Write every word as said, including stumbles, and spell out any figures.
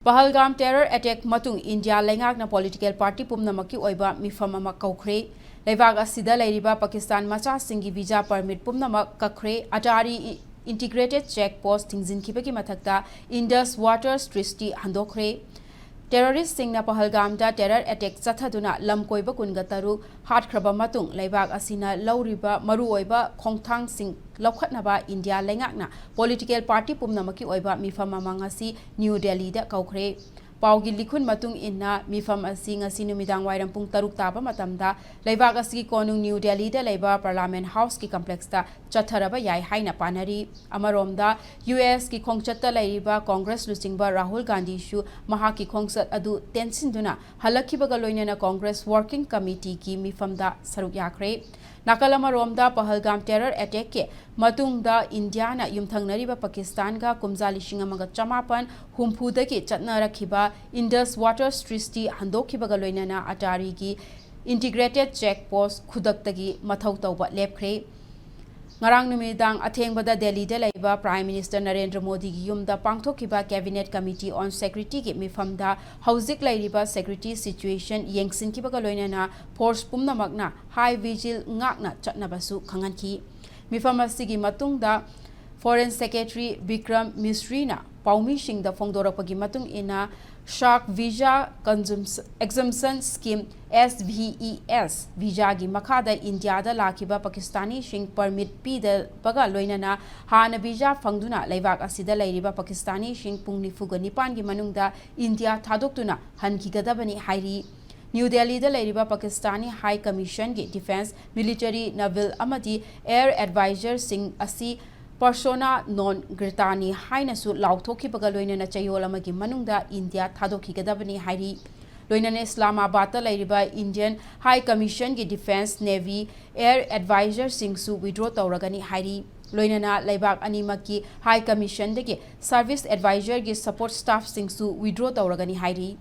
ꯄꯍꯜꯒꯥꯝ terror attack ꯃꯇꯨꯡ India ꯂꯩꯉꯥꯛꯅ political party ꯄꯨꯝꯅꯃꯛꯀꯤ ꯑꯣꯏꯕ ꯃꯤꯐꯝ ꯑꯃ ꯀꯧꯈ꯭ꯔꯦ꯫ ꯂꯩꯕꯥꯛ ꯑꯁꯤꯗ ꯂꯩꯔꯤꯕ ꯄꯥꯀꯤꯁꯇꯥꯟ ꯃꯆꯥꯁꯤꯡꯒꯤ visa permit ꯄꯨꯝꯅꯃꯛ ꯀꯛꯈ꯭ꯔꯦ꯫ ꯑꯇꯥꯔꯤ integrated check post ꯊꯤꯡꯖꯤꯟꯈꯤꯕꯒꯤ ꯃꯊꯛꯇ Indus Waters Treaty ꯍꯟꯗꯣꯛꯈ꯭ꯔꯦ꯫ Terroristꯁꯤꯡꯅ ꯄꯍꯜꯒꯥꯝꯗ terror attack ꯆꯠꯊꯗꯨꯅ ꯂꯝ ꯀꯣꯏꯕ ꯀꯨꯟꯒ ꯇꯔꯨꯛ ꯍꯥꯠꯈ꯭ꯔꯕ ꯃꯇꯨꯡ ꯂꯩꯕꯥꯛ ꯑꯁꯤꯅ ꯂꯧꯔꯤꯕ ꯃꯔꯨꯑꯣꯏꯕ ꯈꯣꯡꯊꯥꯡꯁꯤꯡ ꯂꯧꯈꯠꯅꯕ ꯏꯟꯗꯤꯌꯥ ꯂꯩꯉꯥꯛꯅ political party ꯄꯨꯝꯅꯃꯛꯀꯤ ꯑꯣꯏꯕ ꯃꯤꯐꯝ ꯑꯃ ꯉꯁꯤ ꯅ꯭ꯌꯨ ꯗꯦꯜꯂꯤꯗ ꯀꯧꯈ꯭ꯔꯦ꯫ ꯄꯥꯎꯒꯤ ꯂꯤꯈꯨꯟ ꯃꯇꯨꯡ ꯏꯟꯅ ꯃꯤꯐꯝ ꯑꯁꯤ ꯉꯁꯤ ꯅꯨꯃꯤꯗꯥꯡ ꯋꯥꯏꯔꯝ ꯄꯨꯡ ꯇꯔꯨꯛ ꯇꯥꯕ ꯃꯇꯝꯗ ꯂꯩꯕꯥꯛ ꯑꯁꯤꯒꯤ ꯀꯣꯅꯨꯡ ꯅ꯭ꯌꯨ ꯗꯦꯜꯂꯤꯗ ꯂꯩꯕ Parliament Houseꯀꯤ complexꯇ ꯆꯠꯊꯔꯕ ꯌꯥꯏ ꯍꯥꯏꯅ ꯄꯥꯅꯔꯤ꯫ ꯑꯃꯔꯣꯝꯗ, USꯀꯤ ꯈꯣꯡꯆꯠꯇ ꯂꯩꯔꯤꯕ Congress ꯂꯨꯆꯤꯡꯕ ꯔꯥꯍꯨꯜ ꯒꯥꯟꯙꯤꯁꯨ ꯃꯍꯥꯛꯀꯤ ꯈꯣꯡꯆꯠ ꯑꯗꯨ ꯇꯦꯟꯁꯤꯟꯗꯨꯅ ꯍꯜꯂꯛꯈꯤꯕꯒ ꯂꯣꯏꯅꯅ Congress Working Committeeꯒꯤ ꯃꯤꯐꯝꯗ ꯁꯔꯨꯛ ꯌꯥꯈ꯭ꯔꯦ꯫ ꯅꯥꯀꯜ ꯑꯃꯔꯣꯝꯗ, ꯄꯍꯜꯒꯥꯝ terror attackꯀꯤ ꯃꯇꯨꯡꯗ ꯏꯟꯗꯤꯌꯥꯅ ꯌꯨꯝꯊꯪꯅꯔꯤꯕ ꯄꯥꯀꯤꯁꯇꯥꯟꯒ ꯀꯨꯝꯖꯥ ꯂꯤꯁꯤꯡ ꯑꯃꯒ ꯆꯃꯥꯄꯟ ꯍꯨꯝꯐꯨꯗꯒꯤ ꯆꯠꯅꯔꯛꯈꯤꯕ Indus Waters Treaty ꯍꯟꯗꯣꯛꯈꯤꯕꯒ ꯂꯣꯏꯅꯅ ꯑꯇꯥꯔꯤꯒꯤ integrated check post ꯈꯨꯗꯛꯇꯒꯤ ꯃꯊꯧ ꯇꯧꯕ ꯂꯦꯞꯈ꯭ꯔꯦ꯫ ꯉꯔꯥꯡ ꯅꯨꯃꯤꯗꯥꯡ ꯑꯊꯦꯡꯕꯗ ꯗꯦꯜꯂꯤꯗ ꯂꯩꯕ Prime Minister ꯅꯔꯦꯟꯗ꯭ꯔ ꯃꯣꯗꯤꯒꯤ ꯌꯨꯝꯗ ꯄꯥꯡꯊꯣꯛꯈꯤꯕ Cabinet Committee on Securityꯒꯤ ꯃꯤꯐꯝꯗ ꯍꯧꯖꯤꯛ ꯂꯩꯔꯤꯕ security situation ꯌꯦꯡꯁꯤꯟꯈꯤꯕꯒ ꯂꯣꯏꯅꯅ force ꯄꯨꯝꯅꯃꯛꯅ high vigil ꯉꯥꯛꯅ ꯆꯠꯅꯕꯁꯨ ꯈꯪꯍꯟꯈꯤ꯫ ꯃꯤꯐꯝ ꯑꯁꯤꯒꯤ ꯃꯇꯨꯡꯗ Foreign Secretary ꯕꯤꯀ꯭ꯔꯝ ꯃꯤꯁ꯭ꯔꯤꯅ ꯄꯥꯎꯃꯤꯁꯤꯡꯗ ꯐꯣꯡꯗꯣꯔꯛꯄꯒꯤ ꯃꯇꯨꯡ ꯏꯟꯅ, Shark Visa Consums-, Exemption Scheme, SVES, visaꯒꯤ ꯃꯈꯥꯗ ꯏꯟꯗꯤꯌꯥꯗ ꯂꯥꯛꯈꯤꯕ ꯄꯥꯀꯤꯁꯇꯥꯅꯤꯁꯤꯡ permit ꯄꯤꯗꯕꯒ ꯂꯣꯏꯅꯅ ꯍꯥꯟꯅ visa ꯐꯪꯗꯨꯅ ꯂꯩꯕꯥꯛ ꯑꯁꯤꯗ ꯂꯩꯔꯤꯕ ꯄꯥꯀꯤꯁꯇꯥꯅꯤꯁꯤꯡ ꯄꯨꯡ ꯅꯤꯐꯨꯒ ꯅꯤꯄꯥꯟꯒꯤ ꯃꯅꯨꯡꯗ ꯏꯟꯗꯤꯌꯥ ꯊꯥꯗꯣꯛꯇꯨꯅ ꯍꯟꯈꯤꯒꯗꯕꯅꯤ ꯍꯥꯏꯔꯤ꯫ ꯅ꯭ꯌꯨ ꯗꯦꯜꯂꯤꯗ ꯂꯩꯔꯤꯕ ꯄꯥꯀꯤꯁꯇꯥꯅꯤ High Commissionꯒꯤ defence, military, naval ꯑꯃꯗꯤ air advisorꯁꯤꯡ ꯑꯁꯤ persona non grataꯅꯤ ꯍꯥꯏꯅꯁꯨ ꯂꯥꯎꯊꯣꯛꯈꯤꯕꯒ ꯂꯣꯏꯅꯅ ꯆꯌꯣꯜ ꯑꯃꯒꯤ ꯃꯅꯨꯡꯗ ꯏꯟꯗꯤꯌꯥ ꯊꯥꯗꯣꯛꯈꯤꯒꯗꯕꯅꯤ ꯍꯥꯏꯔꯤ꯫ ꯂꯣꯏꯅꯅ ꯏꯁꯂꯥꯃꯥꯕꯥꯗꯇ ꯂꯩꯔꯤꯕ Indian High Commissionꯒꯤ defence, navy, air advisorꯁꯤꯡꯁꯨ withdraw ꯇꯧꯔꯒꯅꯤ ꯍꯥꯏꯔꯤ꯫ ꯂꯣꯏꯅꯅ ꯂꯩꯕꯥꯛ ꯑꯅꯤꯃꯛꯀꯤ High Commissionꯗꯒꯤ service advisorꯒꯤ support staffꯁꯤꯡꯁꯨ withdraw ꯇꯧꯔꯒꯅꯤ ꯍꯥꯏꯔꯤ꯫